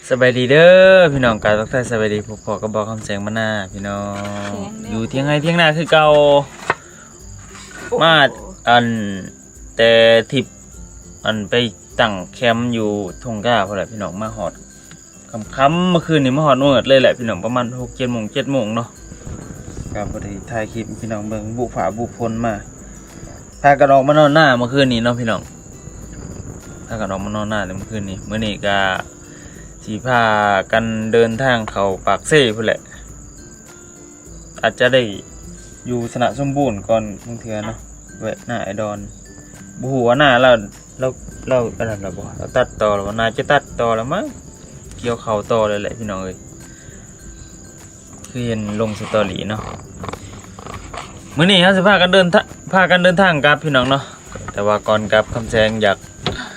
ສະບາຍດີເດີພີ່ນ້ອງ, ກາບທັກທາຍສະບາຍດີ ພົບພໍ້ກັບບ່າວຄຳແສງມານາພີ່ນ້ອງ. ແຂງແນວ ຢູ່ທຽງໄຮ່ທຽງນາຄືເກົ່າ. ໂອ້ໂຫ ມາ ອັນ ແຕ່ທິບ ອັນ ໄປຕັ້ງແຄມຢູ່ທົ່ງກ້າພຸ້ນແຫຼະພີ່ນ້ອງ, ມາຮອດຄ່ຳໆ ເມື່ອຄືນນີ້ ມາຮອດມືດເລີຍແຫຼະພີ່ນ້ອງ, ປະມານຫົກເຈັດໂມງ ເຈັດໂມງເນາະ. ກໍບໍ່ໄດ້ຖ່າຍຄລິບໃຫ້ພີ່ນ້ອງເບິ່ງ, ບຸຟ້າບຸຝົນມາ. ພາກັນອອກມານອນນາເມື່ອຄືນນີ້ເນາະພີ່ນ້ອງ, ພາກັນອອກມານອນນາແຕ່ເມື່ອຄືນນີ້. ມື້ນີ້ກໍຊິພາກັນເດີນທາງເຂົ້າປາກເຊພຸ້ນແຫຼະ, ອາດຈະໄດ້ຢູ່ຊະນະສົມບູນກ່ອນບາງເທື່ອເນາະ, ແວະນາອ້າຍດອນ. ບໍ່ຮູ້ວ່ານາລາວ ລາວ ລາວອັນນັ້ນແລ້ວບໍ່, ລາວຕັດຕໍ່ແລ້ວບໍ່, ໜ້າຈະຕັດຕໍ່ແລ້ວມັ້ງ, ກ່ຽວເຂົ້າຕໍ່ເລີຍແຫຼະພີ່ນ້ອງເອີຍ. ຄືເຫັນລົງສະຕໍຣີເນາະ. ມື້ນີ້ເຮົາຊິພາກັນເດີນທາ ພາກັນເດີນທາງກັບພີ່ນ້ອງເນາະ, ແຕ່ວ່າກ່ອນກັບ ຄຳແສງຢາກ ໄ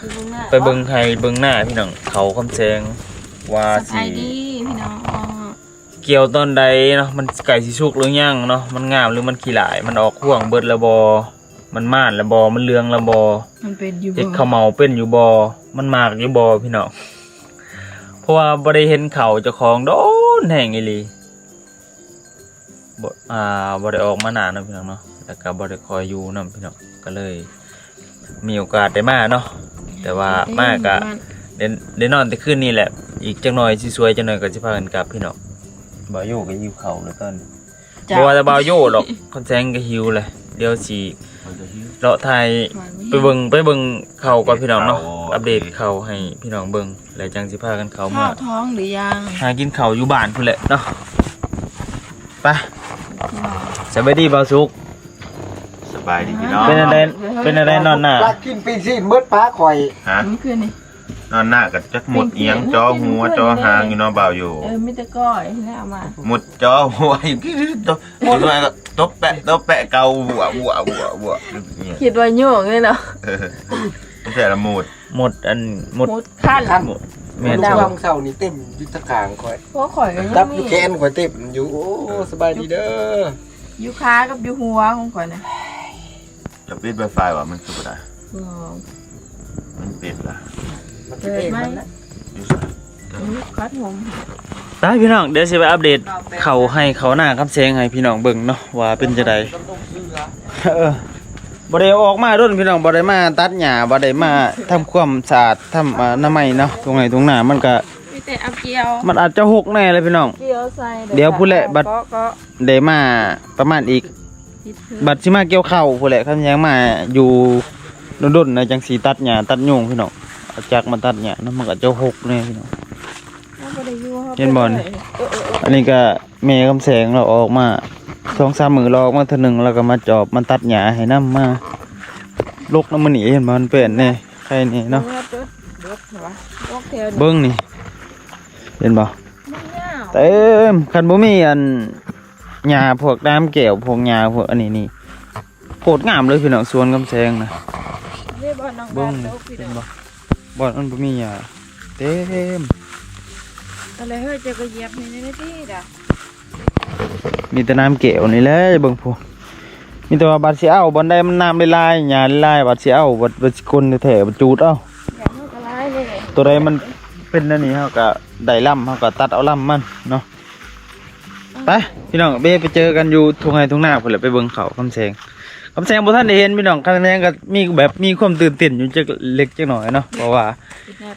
ປເບິ່ງນາ ໄປເບິ່ງໄຮ່ເບິ່ງນາພີ່ນ້ອງ, ເຂົ້າຄຳແສງວ່າ ສະບາຍດີພີ່ນ້ອງ, ຊິກ່ຽວຕອນໃດເນາະ, ມັນໃກ້ຊິສຸກຫຼືຍັງເນາະ, ມັນງາມຫຼືມັນຂີ້ຫຼ້າຍ, ມັນອອກຮວງເບິດແລ້ວບໍ່, ມັນມານແລ້ວບໍ່, ມັນເຫຼືອງແລ້ວບໍ່, ມັນເປັນຢູ່ບໍ່, ເຮັດເຂົ້າເໝົາເປັນຢູ່ບໍ່, ມັນໝາກຢູ່ບໍ່ພີ່ນ້ອງ. ເພາະວ່າບໍ່ໄດ້ເຫັນເຂົ້າເຈົ້າຂອງດົນແຮງອີ່ຫຼີ, ບໍ່ ອ່າ ບໍ່ໄດ້ອອກມານານເນາະພີ່ນ້ອງເນາະ, ແລ້ວກໍບໍ່ໄດ້ຄ່ອຍຢູ່ນຳພີ່ນ້ອງ, ກໍເລີຍມີໂອກາດໄດ້ມາເນາະ. ແຕ່ວ່າມາກໍໄດ້ ໄດ້ນອນແຕ່ຄືນນີ້ແຫຼະ, ອີກຈັກໜ່ອຍຊິສວຍຈັກໜ່ອຍກໍຊິພາກັນກັບພີ່ນ້ອງ. ບ່າວໂຢກໍຫິວເຂົ້າແລ້ວຕອນນີ້. ບໍ່ວ່າແຕ່ບ່າວໂຢດອກ, ຄຳແສງກໍຫິວແຫຼະ. ດຽວຊິເລາະຖ່າຍໄປເບິ່ງ ໄປເບິ່ງເຂົ້າກ່ອນພີ່ນ້ອງເນາະ, ອັບເດດເຂົ້າໃຫ້ພີ່ນ້ອງເບິ່ງ ແລ້ວຈັ່ງຊິພາກັນເຂົ້າເມືອ. ທ້ອງຫຼືຍັງ? ຫາກິນເຂົ້າຢູ່ບ້ານພຸ້ນແຫຼະເນາະ. ໄປ ສະບາຍດີບ່າວສຸກ. ສະບາຍດີພີ່ນ້ອງ. ເປັນຈັ່ງໃດ ເປັນຈັ່ງໃດນອນນາ? ລັກກິນປີ້ງຊີ້ນເໝິດປາຂ້ອຍ. ຮະ? ມື້ຄືນນີ້ ນອນໜ້າກໍຈັກມົດອີ່ຫຍັງ ຈໍຫົວຈໍຫາງຢູ່ເນາະບ່າວໂຢ. ເອີ ມີແຕ່ກ້ອຍແລ້ວເອົາມາ ມົດຈໍຫົວ ຕົບແປະ ຕົບແປະເກົາ ບົວ ບົວ ບົວ ບົວ. ຄິດວ່າໂຍກເລີຍເນາະ. ເອີ ແທ້ລະມົດ ມົດ ອັນ ມົດ ມົດຄັນ. ແມ່ນ ຊ່ວງເຊົ້ານີ້ເຕັມຢູ່ຕະກາງຂ້ອຍ, ພວກຂ້ອຍກໍຍັງມີ ຈັບຢູ່ແຂນຂ້ອຍເຕັມຢູ່. ໂອ້ ສະບາຍດີເດີ. ຢູ່ຂາກັບຢູ່ຫົວຂອງຂ້ອຍນະ. ຈະປິດໄວຟາຍວ່າ ມັນຄືບໍ່ໄດ້? ບໍ່ ມັນປິດລະ. ເປີດໃໝ່ ຢູ່ໃສ? ອືມ ຄັດຫົມ. ໄປພີ່ນ້ອງ, ດຽວຊິໄປອັບເດດເຂົ້າໄຮ່ເຂົ້ານາຄຳແສງໃຫ້ພີ່ນ້ອງເບິ່ງເນາະ ວ່າເປັນຈັ່ງໃດ. ເອີ ບໍ່ໄດ້ອອກມາດົນພີ່ນ້ອງ, ບໍ່ໄດ້ມາຕັດຫຍ້າ, ບໍ່ໄດ້ມາທຳຄວາມສະອາດ ທຳອະນາໄມເນາະ. ທົ່ງໄຮ່ທົ່ງນາມັນກະ ມີແຕ່ເອົາກ່ຽວ ມັນອາດຈະຮົກແດ່ລະພີ່ນ້ອງ. ກ່ຽວໃສ່ ດຽວພຸ້ນແຫຼະ ບັດ ເກາະ ເກາະ ໄດ້ມາປະມານອີກ ບັດຊິມາກ່ຽວເຂົ້າພຸ້ນແຫຼະ, ຄັນຍັງມາຢູ່ດົນໆນະ ຈັ່ງຊິຕັດຫຍ້າຕັດຍຸງພີ່ນ້ອງ. ເອົາຈັກມາຕັດຫຍ້ານຳ ມັນກໍຈະຮົກແດ່ພີ່ນ້ອງ. ເຮົາບໍ່ໄດ້ຢູ່ ເຮົາ ເຫັນບໍ່ນີ້? ເອີໆໆ ອັນນີ້ກໍແມ່ຄຳແສງລາວອອກມາສອງສາມມື້ ລາວອອກມາເທື່ອໜຶ່ງ ລາວກໍມາຈອບມາຕັດຫຍ້າໃຫ້ນຳ ມາລົກນຳມື້ນີ້. ເຫັນບໍ່ ມັນເປັນແດ່ ໄຄແດ່ເນາະ. ເບິ່ງນີ້ ເຫັນບໍ່? ມັນຍາວ ເຕັມ. ຄັນບໍ່ມີອັນ ຫຍ້າພວກນ້ຳແກ້ວ ພວກຫຍ້າພວກອັນນີ້ນີ້ ໂຄດງາມເລີຍພີ່ນ້ອງ ສວນຄຳແສງນະ. ເບິ່ງນີ້ ເຫັນບໍ່? ບ່ອນມັນບໍ່ມີຫຍ້າ ເຕັມ. ເອົາແລ້ວເຮີ້ຍ ເຈົ້າກໍຢຽບໃຫ້ແດ່ຕິດະ. ມີແຕ່ນ້ຳແກ້ວນີ້ແຫຼະ ເບິ່ງພຸ້ນ. ມີແຕ່ວ່າບັດຊິເອົາບ່ອນໃດມັນນ້ຳຫຼາຍໆ ຫຍ້າຫຼາຍໆ ບັດຊິເອົາ ບັດ ບັດຊິກົນແທ້ໆ ບັດຈູດເອົາ. ໂຕໃດມັນເປັນແນວນີ້ ເຮົາກໍໄດ້ລຳ ເຮົາກໍຕັດເອົາລຳມັນເນາະ. ໄປພີ່ນ້ອງ ເບ ໄປເຈີກັນຢູ່ທົ່ງໄຮ່ທົ່ງນາພຸ້ນແຫຼະ. ໄປເບິ່ງເຂົ້າຄຳແສງ. ຄຳແສງບໍ່ທັນໄດ້ເຫັນພີ່ນ້ອງ, ຄຳແສງກໍມີແບບມີຄວາມຕື່ນເຕັ້ນຢູ່ຈັກເລັກຈັກໜ້ອຍເນາະ ເພາະວ່າ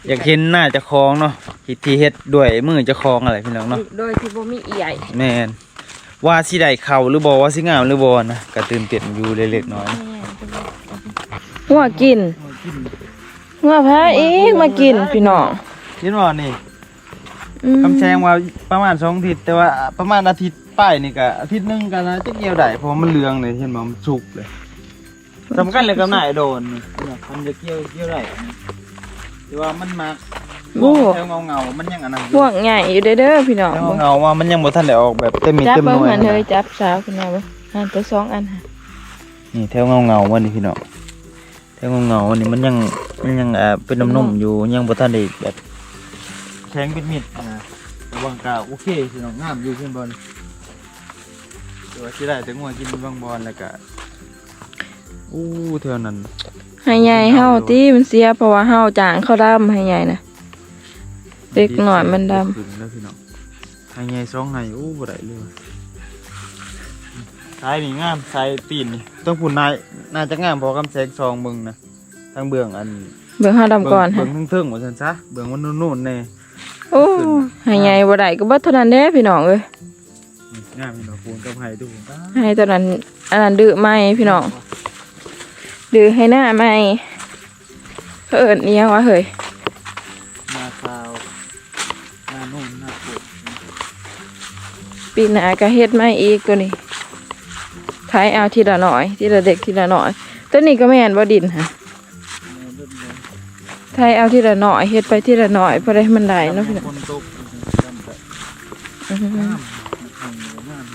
ຢາກເຫັນນາເຈົ້າຂອງເນາະ ທີ່ ທີ່ເຮັດດ້ວຍມືເຈົ້າຂອງຫັ້ນແຫຼະພີ່ນ້ອງເນາະ. ໂດຍທີ່ບໍ່ມີເອື້ອຍ. ແມ່ນ. ວ່າຊິໄດ້ເຂົ້າຫຼືບໍ່ ວ່າຊິງາມຫຼືບໍ່ນະ ກໍຕື່ນເຕັ້ນຢູ່ເລັກໆນ້ອຍ. ແມ່ນ. ຫົວກິນ ຫົວພາອີກມາກິນພີ່ນ້ອງ. ເຫັນບໍ່ນີ້? ອືມ ຄຳແສງວ່າປະມານສອງອາທິດ ແຕ່ວ່າປະມານອາທິດປາຍນີ້ກະ ອາທິດໜຶ່ງກະໜ້າຈະກ່ຽວໄດ້ ເພາະວ່າມັນເຫຼືອງເລີຍ ເຫັນບໍ່ ມັນສຸກເລີຍ. ສຳຄັນເລີຍກັບນາຍໂດນນີ້ ຄັນຈະກ່ຽວ ກ່ຽວໄດ້ ແຕ່ວ່າມັນມັກ ໂອ້ ແຖວເງົາໆ ມັນຍັງອັນນັ້ນຢູ່ ພວກໃຫຍ່ຢູ່ເດີ້ພີ່ນ້ອງ. ແຖວເງົາໆວ່າມັນຍັງບໍ່ທັນໄດ້ອອກແບບເຕັມເມັດເຕັມໜ່ວຍ. ຈັບເບິ່ງຫັ້ນເລີຍ ຈັບສາວຂຶ້ນມາເບິ່ງ ຫັ້ນແຕ່ສອງອັນຫັ້ນ. ນີ້ແຖວເງົາໆວ່ານີ້ພີ່ນ້ອງ ແຖວເງົາໆນີ້ມັນຍັງ ມັນຍັງ ເອີ ເປັນໜຸ່ມໆຢູ່ ຍັງບໍ່ທັນໄດ້ແບບແຂງເປັນເມັດນະ. ແຕ່ວ່າກໍໂອເຄພີ່ນ້ອງ ງາມຢູ່ ເຫັນບໍ່ນີ້ ແຕ່ວ່າຊິໄດ້ແຕ່ງົວກິນບາງບ່ອນ ແລ້ວກໍ ໂອ້ ແຖວນັ້ນ ໄຮ່ໃຫຍ່ເຮົາຕິ ມັນເສຍ ເພາະວ່າເຮົາຈ້າງເຂົາດຳໄຮ່ໃຫຍ່ນະ. ເດັກນ້ອຍມັນດຳ ຂຶ້ນແລ້ວພີ່ນ້ອງ ໄຮ່ໃຫຍ່ສອງໄຮ່ ໂອ້ ບໍ່ໄດ້ເລີຍວ່າ ສາຍນີ້ງາມ ສາຍຕີນນີ້ ຕ້ອງພຸ້ນນາຍ ໜ້າຈະງາມ ເພາະຄຳແສງສ່ອງເບິ່ງນະ ທາງເບື້ອງອັນ ເບື້ອງເຮົາດຳກ່ອນ ເບື້ອງເທິງໆ ວ່າຊັ້ນຊະ ເບື້ອງມັນນູນໆແດ່ ໂອ້ ໄຮ່ໃຫຍ່ບໍ່ໄດ້ກໍເບິດເທົ່ານັ້ນເດ້ພີ່ນ້ອງເອີຍ. ນີ້ງາມພີ່ນ້ອງ ປູນກັບໄຮ່ດູ ໄຮ່ຕອນນັ້ນ ອັນນັ້ນດື້ໃໝ່ພີ່ນ້ອງ ດື້ໄຮ່ນາໃໝ່ ເຂົາເອີ້ນອີ່ຫຍັງວະເຮີ້ຍ ນາຊາວ ນາໂນນ ນາໂກດ ປີໜ້າກໍເຮັດໃໝ່ອີກໂຕນີ້ ໄຖເອົາທີລະໜ້ອຍ ທີລະເລັກທີລະນ້ອຍ ໂຕນີ້ກໍແມ່ນບໍ່ດິນຫັ້ນ ໄຖເອົາທີລະໜ້ອຍ ເຮັດໄປທີລະໜ້ອຍ ພໍໄດ້ມັນໄດ້ເນາະພີ່ນ້ອງ ຝົນຕົກ ອືມ ງາມ ງາມ ງາມ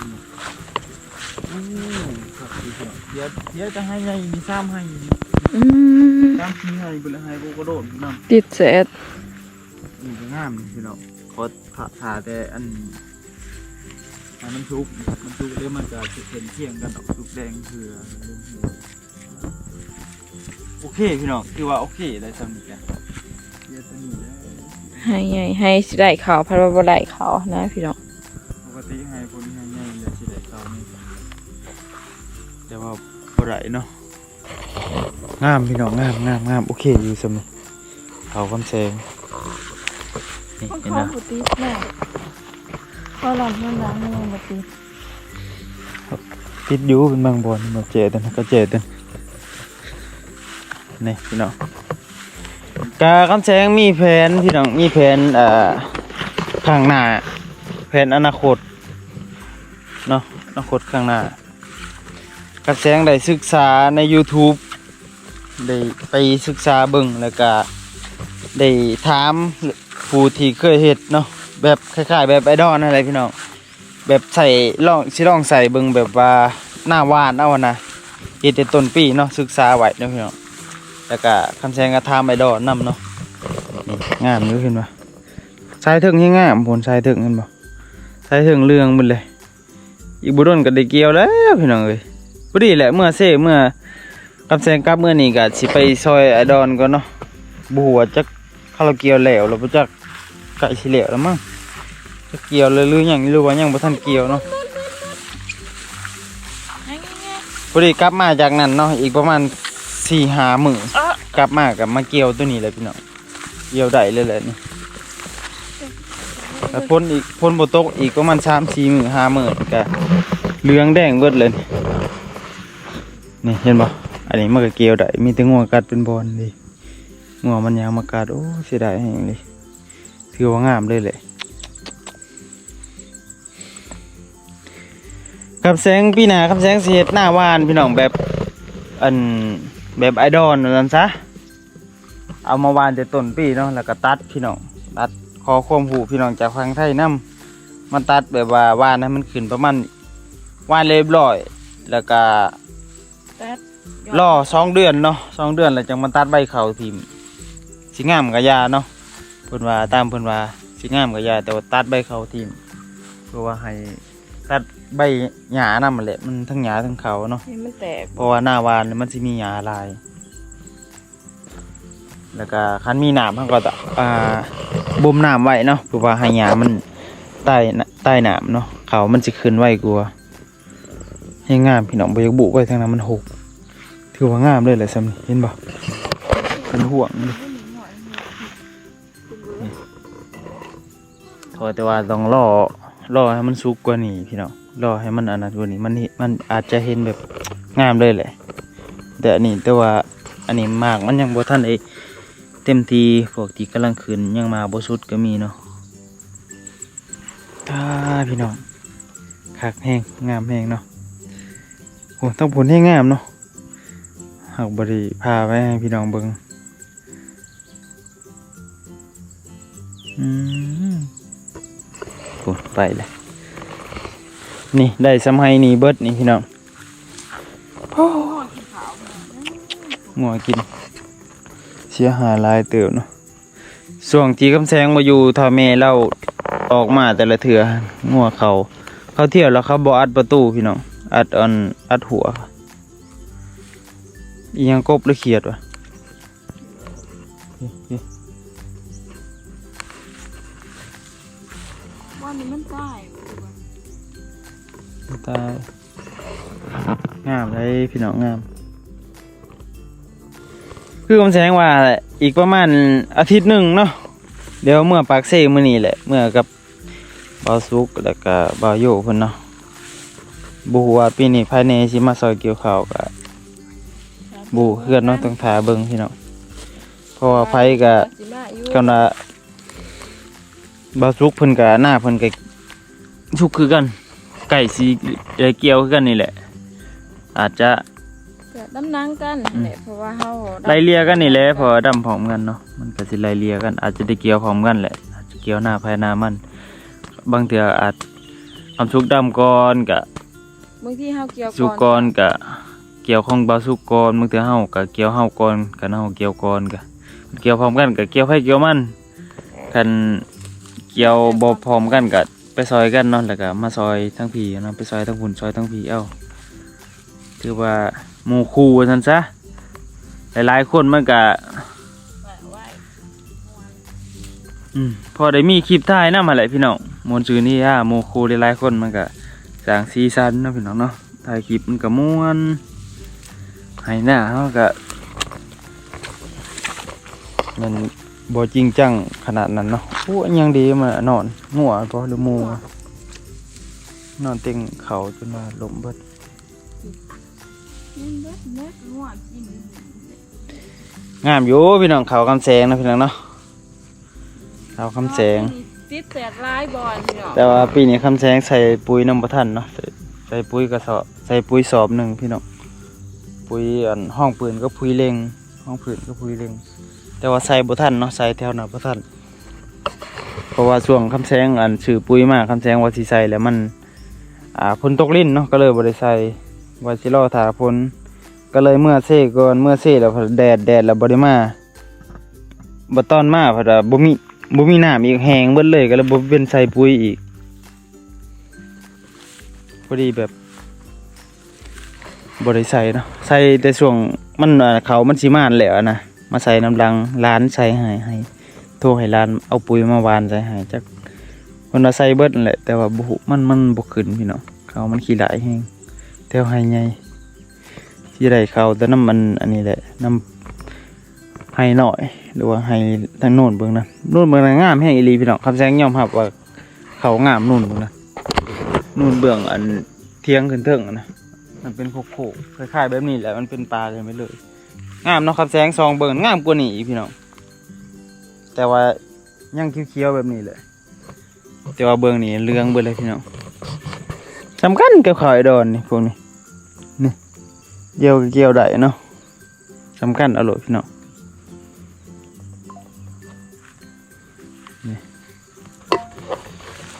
ໂອ້ ຄັກດີເນາະ ເສຍ ເສຍແຕ່ໄຮ່ໃຫຍ່ນີ້ ສາມໄຮ່ນີ້ ອືມ ສາມສີ່ໄຮ່ພຸ້ນແຫຼະ ໄຮ່ບໍ່ກະໂດດພຸ້ນນຳ ຕິດແສດ ນີ້ກໍງາມພີ່ນ້ອງ ຂໍຖ້າ ຖ້າແຕ່ອັນ ໃຫ້ມັນສຸກ ມັນສຸກແລ້ວມັນກໍຊິເປັນພຽງກັນດອກ ສຸກແດງເທື່ອ ໂອເຄພີ່ນ້ອງ ຖືວ່າໂອເຄໄດ້ສ່ຳນີ້ກະ ເສຍແຕ່ນີ້ແຫຼະ ໄຮ່ໃຫຍ່ ໄຮ່ຊິໄດ້ເຂົ້າ ພັດວ່າບໍ່ໄດ້ເຂົ້ານະພີ່ນ້ອງ ປົກກະຕິໄຮ່ພຸ້ນໄຮ່ໃຫຍ່ແລ້ວຊິໄດ້ເຂົ້ານີ້ ແຕ່ວ່າບໍ່ໄດ້ເນາະ ງາມພີ່ນ້ອງ ງາມ ງາມ ງາມ ໂອເຄຢູ່ສ່ຳນີ້ ເຂົ້າຄຳແສງ ນີ້ ມັນ ເຫັນ ເຂົ້າ ນະ ບໍ່ຕິດເນາະ ເຂົ້າລຳມັນລະ ມັນຍັງບໍ່ຕິດ ຕິດຢູ່ ເປັນບາງບ່ອນ ມາແຈະຕົວນັ້ນ ກະແຈະຕົວນັ້ນ ນີ້ພີ່ນ້ອງ ກະຄຳແສງມີແຜນພີ່ນ້ອງ ມີແຜນ ເອີ ຂ້າງໜ້າ ແຜນອະນາຄົດເນາະ ອະນາຄົດຂ້າງໜ້າ ຄຳແສງໄດ້ສຶກສາໃນຢູທູບ ໄດ້ໄປສຶກສາເບິ່ງ ແລ້ວກະໄດ້ຖາມຜູ້ທີ່ເຄີຍເຮັດເນາະ ແບບຄ້າຍໆແບບໄອດອນນັ້ນແຫຼະພີ່ນ້ອງ ແບບໃສ່ລອງ ຊິລອງໃສ່ເບິ່ງ ແບບວ່າໜ້າຫວ່ານເອົາຫັ້ນນະ ເຮັດແຕ່ຕົ້ນປີເນາະ ສຶກສາໄວ້ເນາະພີ່ນ້ອງ ແລ້ວກະຄຳແສງກໍຖາມໄອດອນນຳເນາະ ນີ້ງາມຢູ່ ເຫັນບໍ່ ສາຍເທິງແຮງງາມ ໂພນສາຍເທິງ ເຫັນບໍ່ ສາຍເທິງເຫຼືອງໝົດເລີຍ ອີກບໍ່ດົນກໍໄດ້ກ່ຽວແລ້ວພີ່ນ້ອງເອີຍ ພໍດີແຫຼະ ເມືອເຊ ເມືອ ຄຳແສງກັບມື້ນີ້ກໍຊິໄປຊ່ອຍອ້າຍດອນກ່ອນເນາະ ບໍ່ຮູ້ວ່າຈັກເຂົາລາວກ່ຽວແລ້ວ ແລ້ວບໍ່ຈັກໃກ້ຊິແລ້ວລະມັ້ງ ຈັກກ່ຽວແລ້ວຫຼືຍັງ ຫຼືວ່າຍັງບໍ່ທັນກ່ຽວເນາະ ພໍດີກັບມາຈາກນັ້ນເນາະ ອີກປະມານສີ່ຫ້າມື້ ເອີ ກັບມາກໍມາກ່ຽວໂຕນີ້ແຫຼະພີ່ນ້ອງ. ກ່ຽວໄດ້ເລີຍແຫຼະນີ້ ແລ້ວຝົນອີກ ຝົນບໍ່ຕົກອີກປະມານສາມສີ່ມື້ ຫ້າມື້ ກະເຫຼືອງແດງເບິດເລີຍນີ້ ນີ້ເຫັນບໍ່ ອັນນີ້ມັນກະກ່ຽວໄດ້ ມີແຕ່ງົວກັດເປັນບ່ອນເດ້ ງົວມັນຍ່າງມາກັດ ໂອ້ ເສຍດາຍແຮງເລີຍ ຖືວ່າງາມເລີຍແຫຼະ ຄຳແສງ ປີໜ້າຄຳແສງຊິເຮັດນາຫວ່ານພີ່ນ້ອງ ແບບ ອັນ ແບບໄອດອນວ່າຊັ້ນຊະ. ເອົາມາຫວ່ານແຕ່ຕົ້ນປີເນາະ ແລ້ວກໍຕັດພີ່ນ້ອງ ຕັດ ຂໍຄວາມຮູ້ພີ່ນ້ອງຈາກຝັ່ງໄທນຳ ມາຕັດແບບວ່າຫວ່ານໃຫ້ມັນຂຶ້ນປະມານ ຫວ່ານລຽບລ້ອຍ ແລ້ວກໍຕັດ ລໍສອງເດືອນເນາະ ສອງເດືອນແລ້ວຈັ່ງມາຕັດໃບເຂົ້າຖິ້ມ ຊິງາມກໍຢ່າເນາະ ເພິ່ນວ່າ ຕາມເພິ່ນວ່າ ຊິງາມກໍຢ່າ ແຕ່ວ່າຕັດໃບເຂົ້າຖິ້ມ ເພື່ອວ່າໃຫ້ ຕັດໃບຫຍ້ານຳຫັ້ນແຫຼະ ມັນທັງຫຍ້າທັງເຂົ້າເນາະ ໃຫ້ມັນແຕກ ເພາະວ່ານາຫວ່ານມັນຊິມີຫຍ້າຫຼາຍ ແລ້ວກະຄັນມີນ້ຳເຮົາກໍ ອ່າ ບົ່ມນ້ຳໄວ້ເນາະ ເພື່ອວ່າໃຫ້ຫຍ້າມັນຕາຍ ຕາຍນ້ຳເນາະ ເຂົ້າມັນຊິຂຶ້ນໄວກວ່າ ແຮງງາມພີ່ນ້ອງ ບໍ່ຢາກບຸໄວ້ທາງນັ້ນມັນຫົກ ຖືວ່າງາມເລີຍແຫຼະຊ່ຳນີ້ ເຫັນບໍ່ ເປັນຫ່ວງນີ້. ຂໍແຕ່ວ່າຕ້ອງລໍ ລໍໃຫ້ມັນສຸກກວ່ານີ້ພີ່ນ້ອງ ລໍໃຫ້ມັນອັນນັ້ນກວ່ານີ້ ມັນ ມັນອາດຈະເຫັນແບບງາມເລີຍແຫຼະ ແຕ່ອັນນີ້ ແຕ່ວ່າອັນນີ້ໝາກມັນຍັງບໍ່ທັນໄດ້ເຕັມທີ່ ພວກທີ່ກຳລັງຂຶ້ນຍັງມາບໍ່ສຸດກໍມີເນາະ ຕາ ພີ່ນ້ອງ ຄັກແຮງ ງາມແຮງເນາະ ໂອ້ ທາງພຸ້ນແຮງງາມເນາະ ຫາກບໍ່ໄດ້ພາໄປໃຫ້ພີ່ນ້ອງເບິ່ງ. ອືມ ໂອ້ ໄປແລ້ວ ນີ້ໄດ້ຊ່ຳໄຮ່ນີ້ເບິດນີ້ພີ່ນ້ອງ ໂອ້ ງົວກິນ ເສຍຫາຍຫຼາຍເຕີບເນາະ ຊ່ວງທີ່ຄຳແສງບໍ່ຢູ່ ຖ້າແມ່ລາວອອກມາແຕ່ລະເທື່ອ ງົວເຂົ້າ ເຂົາທ່ຽວແລ້ວເຂົາບໍ່ອັດປະຕູພີ່ນ້ອງ ອັດອັນ ອັດຫົວ ອີ່ຫຍັງ ກົບຫຼືຂຽດວະ? ນີ້ ນີ້ ນີ້ ວ່ານີ້ມັນຕາຍ ຕາຍ. ງາມເດ້ພີ່ນ້ອງ ງາມ. ຄືຄຳແສງວ່າແຫຼະ ອີກປະມານອາທິດໜຶ່ງເນາະ ດຽວເມືອປາກເຊມື້ນີ້ແຫຼະ ເມືອກັບບ່າວສຸກ ແລ້ວກະບ່າວໂຢເພິ່ນເນາະ. ບໍ່ຮູ້ວ່າປີນີ້ໃຜແດ່ຊິມາຊ່ອຍກ່ຽວເຂົ້າ ກະບໍ່ຮູ້ຄືກັນເນາະ ຕ້ອງຖ້າເບິ່ງພີ່ນ້ອງ. ເພາະວ່າໃຜກະ ຊິມາຢູ່ ຄັນວ່າບ່າວສຸກເພິ່ນກະ ນາເພິ່ນກະສຸກຄືກັນ ໃກ້ຊິໄດ້ກ່ຽວຄືກັນນີ້ແຫຼະ ອາດຈະ ກະນຳຫຼັງກັນ ອືມ ແຫຼະ ເພາະວ່າເຮົາ ໄລ່ເລ່ຍກັນນີ້ແຫຼະ ເພາະວ່າດຳພ້ອມກັນເນາະ ມັນກະຊິໄລ່ເລ່ຍກັນ ອາດຈະໄດ້ກ່ຽວພ້ອມກັນແຫຼະ ອາດຈະກ່ຽວນາໃຜນາມັນ. ບາງເທື່ອອາດ ຄຳສຸກດຳກ່ອນກະ ບາງທີເຮົາກ່ຽວ ສຸກກ່ອນກະກ່ຽວຂອງບ່າວສຸກກ່ອນ ບາງເທື່ອເຮົາກະກ່ຽວເຮົາກ່ອນ ຄັນເຮົາກ່ຽວກ່ອນກະ ກ່ຽວພ້ອມກັນກະກ່ຽວໃຜກ່ຽວມັນ. ຄັນກ່ຽວບໍ່ພ້ອມກັນກະໄປຊ່ອຍກັນເນາະ ແລ້ວກະມາຊ່ອຍທາງພີ້ເນາະ ໄປຊ່ອຍທາງພຸ້ນ ຊ່ອຍທາງພີ້ເອົາ. ຖືວ່າໝູ່ຄູ່ວ່າຊັ້ນຊະ ຫຼາຍໆຄົນມັນກະ ອືມ ພໍໄດ້ມີຄລິບຖ່າຍນຳຫັ້ນແຫຼະພີ່ນ້ອງ ມ່ວນຊື່ນີ້ ອາ ໝູ່ຄູ່ຫຼາຍໆຄົນມັນກະສ້າງສີສັນເນາະພີ່ນ້ອງເນາະ. ຖ່າຍຄລິບມັນກະມ່ວນ ໄຮ່ນາເຮົາກະແມ່ນບໍ່ຈິງຈັງຂະໜາດນັ້ນເນາະ. ໂອ້ ອີຫຍັງດີມານອນ ງົວບໍ່ ຫຼືໝູ ງົວ ນອນເຕັງເຂົ້າຈົນວ່າລົ້ມເບິດ. ກິນເບິດແລ້ວ ງົວກິນ. ງາມຢູ່ພີ່ນ້ອງ ເຂົ້າຄຳແສງເນາະພີ່ນ້ອງເນາະ. ເຂົ້າຄຳແສງ ປີນີ້ຕິດແຕກຫຼາຍບ່ອນພີ່ນ້ອງ ແຕ່ວ່າປີນີ້ຄຳແສງໃສ່ປຸ໋ຍນຳບໍ່ທັນເນາະ ໃສ່ ໃສ່ປຸ໋ຍກະສອບ ໃສ່ປຸ໋ຍສອບໜຶ່ງພີ່ນ້ອງ. ປຸ໋ຍອັນຮອງພື້ນກັບປຸ໋ຍເລັ່ງ ຮອງພື້ນກັບປຸ໋ຍເລັ່ງ ແຕ່ວ່າໃສ່ບໍ່ທັນເນາະ ໃສ່ແຖວນັ້ນບໍ່ທັນ. ເພາະວ່າຊ່ວງຄຳແສງອັນຊື້ປຸ໋ຍມາ ຄຳແສງວ່າຊິໃສ່ແລ້ວມັນ ອ່າ ຝົນຕົກລິນເນາະ ກະເລີຍບໍ່ໄດ້ໃສ່ ວ່າຊິລໍຖ້າຝົນ ກະເລີຍເມືອເຊກ່ອນ ເມືອເຊແລ້ວແດດ ແດດແລ້ວບໍ່ໄດ້ມາ. ບັດຕອນມາພັດວ່າບໍ່ມີ ບໍ່ມີນ້ຳອີກ ແຫ້ງເບິດເລີຍ ກະເລີຍບໍ່ເປັນໃສ່ປຸ໋ຍອີກ. ພໍດີແບບບໍ່ໄດ້ໃສ່ເນາະ ໃສ່ແຕ່ຊ່ວງມັນ ອ່າ ເຂົ້າມັນຊິມານແລ້ວນະ ມາໃສ່ນຳຫຼັງ ຫຼານໃສ່ໃຫ້ ໃຫ້ ໂທໃຫ້ຫຼານເອົາປຸ໋ຍມາຫວ່ານໃສ່ໃຫ້ ຈັກເພິ່ນວ່າໃສ່ເບິດຫັ້ນແຫຼະ ແຕ່ວ່າບໍ່ຮູ້ ມັນ ມັນບໍ່ຂຶ້ນພີ່ນ້ອງ ເຂົ້າມັນຂີ້ຫຼາຍແຮງ ແຖວໄຮ່ໃຫຍ່. ຊິໄດ້ເຂົ້າແຕ່ນຳອັນ ອັນນີ້ແຫຼະ ນຳໄຮ່ນ້ອຍ ຫຼືວ່າໄຮ່ທາງໂນ້ນເບິ່ງນະ ໂນ້ນເບິ່ງນະ ງາມແຮງອີ່ຫຼີພີ່ນ້ອງ. ຄຳແສງຍອມຮັບວ່າເຂົ້າງາມໂນ້ນເບິ່ງນະ ໂນ້ນເບື້ອງອັນທຽງຂຶ້ນເທິງນະ ມັນເປັນໂຄກໆ ຄ້າຍໆແບບນີ້ແຫຼະ ມັນເປັນປ່າຂຶ້ນໄປເລີຍ. ງາມເນາະ ຄຳແສງສ່ອງເບິ່ງ ງາມກວ່ານີ້ອີກພີ່ນ້ອງ ແຕ່ວ່າຍັງຂຽວໆແບບນີ້ແຫຼະ. ແຕ່ວ່າເບື້ອງນີ້ເຫຼືອງເບິດເລີຍພີ່ນ້ອງ ສ່ຳກັນກັບເຂົ້າໄອ້ດອນນີ້ ພວກນີ້ ນີ້ ກ່ຽວກໍກ່ຽວໄດ້ເນາະ ສ່ຳກັນເອົາໂລດພີ່ນ້ອງ. ນີ້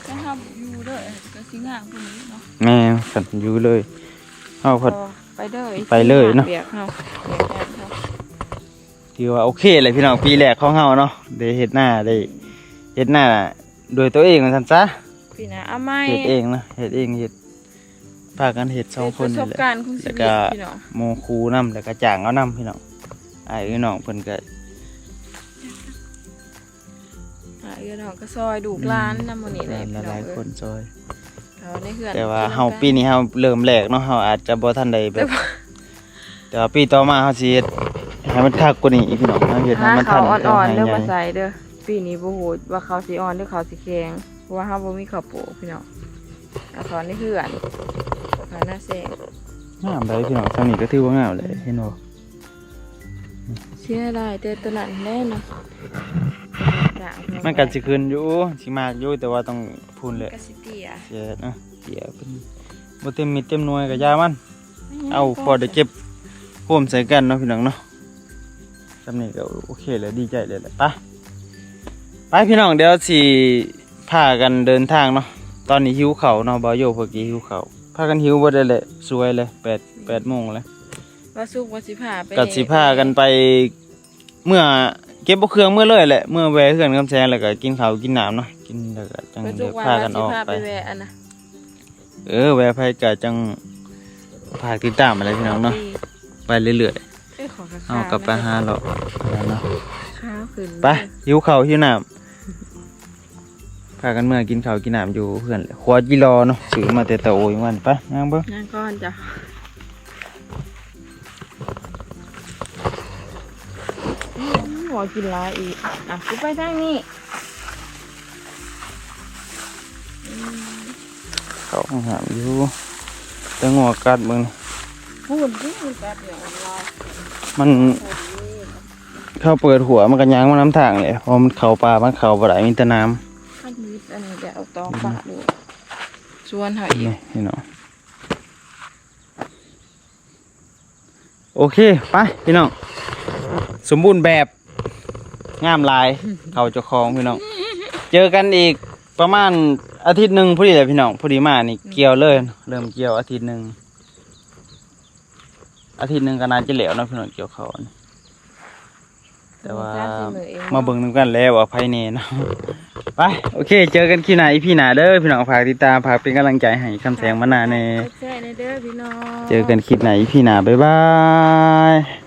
ຖ້າເຮົາຢູ່ເດີ ກໍຊິງາມກວ່ານີ້ເນາະ. ແມ່ນ ຄັນຢູ່ເລີຍ ເຮົາພັດ ກໍໄປເລີຍ ໄປເລີຍເນາະ ວຽກເຮົາ ວຽກງານເຮົາ. ຖືວ່າໂອເຄແຫຼະພີ່ນ້ອງ ປີແລກຂອງເຮົາເນາະ ໄດ້ເຮັດນາ ໄດ້ເຮັດນາດ້ວຍຕົວເອງວ່າຊັ້ນຊະ. ປີໜ້າເອົາໃໝ່ ເຮັດເອງນະ ເຮັດເອງ ເຮັດ ພາກັນເຮັດສອງຄົນນີ້ແຫຼະ ເຮັດປະສົບການຂອງຊີວິດ ແລ້ວກະ ພີ່ນ້ອງ ໝູ່ຄູ່ນຳ ແລ້ວກະຈ້າງເອົານຳພີ່ນ້ອງ. ອ້າຍເອື້ອຍນ້ອງເພິ່ນກະ ອ້າຍເອື້ອຍນ້ອງກໍຊ່ອຍລູກຫຼານນຳ ມື້ນີ້ແຫຼະ ພີ່ນ້ອງ ຫຼາຍໆຄົນຊ່ອຍ ເຮົາໃນເຮືອນ ແຕ່ວ່າເຮົາ ກິນນຳກັນ ປີນີ້ເຮົາເລີ່ມແລກເນາະ ເຮົາອາດຈະບໍ່ທັນໄດ້ແບບ ແຕ່ວ່າ ແຕ່ວ່າປີຕໍ່ມາເຮົາຊິເຮັດໃຫ້ມັນຄັກກວ່ານີ້ອີກພີ່ນ້ອງ ເຮົາເຮັດໃຫ້ມັນທັນ ເຂົ້າອ່ອນໆເດີ ມາໃສ່ເດີ. ປີນີ້ບໍ່ຮູ້ວ່າເຂົ້າຊິອ່ອນ ຫຼື ເຂົ້າຊິແຂງ ເພາະວ່າເຮົາບໍ່ມີເຂົ້າໂພກພີ່ນ້ອງ. ເອົາເຂົ້າໃນເຮືອນ ເຂົ້າໜ້າແຊງ ງາມໄດ໋ພີ່ນ້ອງ ຊ່ຳນີ້ກໍຖືວ່າງາມແລ້ວ ເຫັນບໍ່? ເສຍຫຼາຍແຕ່ຕົວນັ້ນແຫຼະເນາະ ມັນກໍຊິຂຶ້ນຢູ່ ຊິມາກຢູ່ ແຕ່ວ່າຕ້ອງພຸ້ນແຫຼະ ມັນກໍຊິເຕ້ຍ ເສຍເນາະ ເຕ້ຍເປັນ ບໍ່ເຕັມເມັດເຕັມໜ່ວຍກໍຢ່າມັນ ເອົາພໍໄດ້ເກັບໂຮມໃສ່ກັນເນາະ ພີ່ນ້ອງເນາະ. ຊ່ຳນີ້ກໍໂອເຄແລ້ວ ດີໃຈແລ້ວແຫຼະ. ໄປ ໄປພີ່ນ້ອງ ດຽວຊິພາກັນເດີນທາງເນາະ ຕອນນີ້ຫິວເຂົ້າເນາະ ບ່າວໂຢເພິ່ນກໍຫິວເຂົ້າ ພາກັນຫິວເບິດແລ້ວແຫຼະ ສວຍແລ້ວ ແປດ ແປດໂມງແລ້ວ. ວ່າສຸກວ່າຊິພາໄປ ກໍຊິພາກັນໄປ ເມືອເກັບເອົາເຄື່ອງເມືອເລີຍແຫຼະ ເມືອແວ່ເຮືອນຄຳແສງ ແລ້ວກໍກິນເຂົ້າກິນນ້ຳເນາະ ກິນແລ້ວກໍຈັ່ງ ວ່າສຸກ ເດີນ ວ່າ ພາກັນອອກ ວ່າຊິພາ ໄປ ໄປແວ່ອັນນະ ເອີ ແວ່ໃຜກໍຈັ່ງຝາກຕິດຕາມຫັ້ນແຫຼະ ພີ່ນ້ອງເນາະ ໄປເລື້ອຍໆ ເອີ ເຮົາກໍໄປຫາເລາະເນາະ ຂາວຂຶ້ນ ໄປ ຫິວເຂົ້າຫິວນ້ຳ. ພາກັນເມືອກິນເຂົ້າກິນນ້ຳຢູ່ເຮືອນແຫຼະ. ຂົວຈິລໍເນາະ ຊື້ມາແຕ່ຕະໂອຍມື້ວານ. ໄປຍ່າງເບິ່ງ. ຍ່າງກ່ອນຈ້ະ. ອືມ ງົວກິນຫຼາຍອີກ. ອ່ະ ກູໄປທາງນີ້. ອືມ ເຂົ້າຫ້ອງນ້ຳຢູ່ ແຕ່ງົວກັດເບິ່ງ. ພຸ້ນ ມັນກັດແລ້ວ ມັນ ເຂົາເປີດຫົວ ມັນກໍຍ່າງມານຳທາງແຫຼະ ເພາະມັນເຂົ້າປ່າ ມັນເຂົ້າບໍ່ໄດ້ ມີແຕ່ນ້ຳ. ຄັນມີອັນນີ້ ດຽວເອົາຕອກປະໂລດ ສວນເຮົາອີກ. ນີ້ພີ່ນ້ອງ ໂອເຄ ໄປພີ່ນ້ອງ ສົມບູນແບບ ງາມຫຼາຍ ເຂົ້າເຈົ້າຂອງພີ່ນ້ອງ. ເຈີກັນອີກປະມານອາທິດໜຶ່ງພໍດີແຫຼະພີ່ນ້ອງ. ພໍດີມານີ້ກ່ຽວເລີຍ ເລີ່ມກ່ຽວອາທິດໜຶ່ງ ອາທິດໜຶ່ງກໍໜ້າຈະແລ້ວເນາະພີ່ນ້ອງ ກ່ຽວເຂົ້າ. ແຕ່ວ່າມາເບິ່ງນຳກັນແຫຼະວ່າໃຜແນ່ເນາະ. ໄປ ໂອເຄ ເຈີກັນຄລິບໜ້າ ອີພີ ໜ້າເດີພີ່ນ້ອງ. ຝາກຕິດຕາມ ຝາກເປັນກຳລັງໃຈໃຫ້ຄຳແສງມານາແນ່. ກດແຊແນ່ເດີພີ່ນ້ອງ. ເຈີກັນຄລິບໜ້າ ອີພີ ໜ້າ ບາຍບາຍ.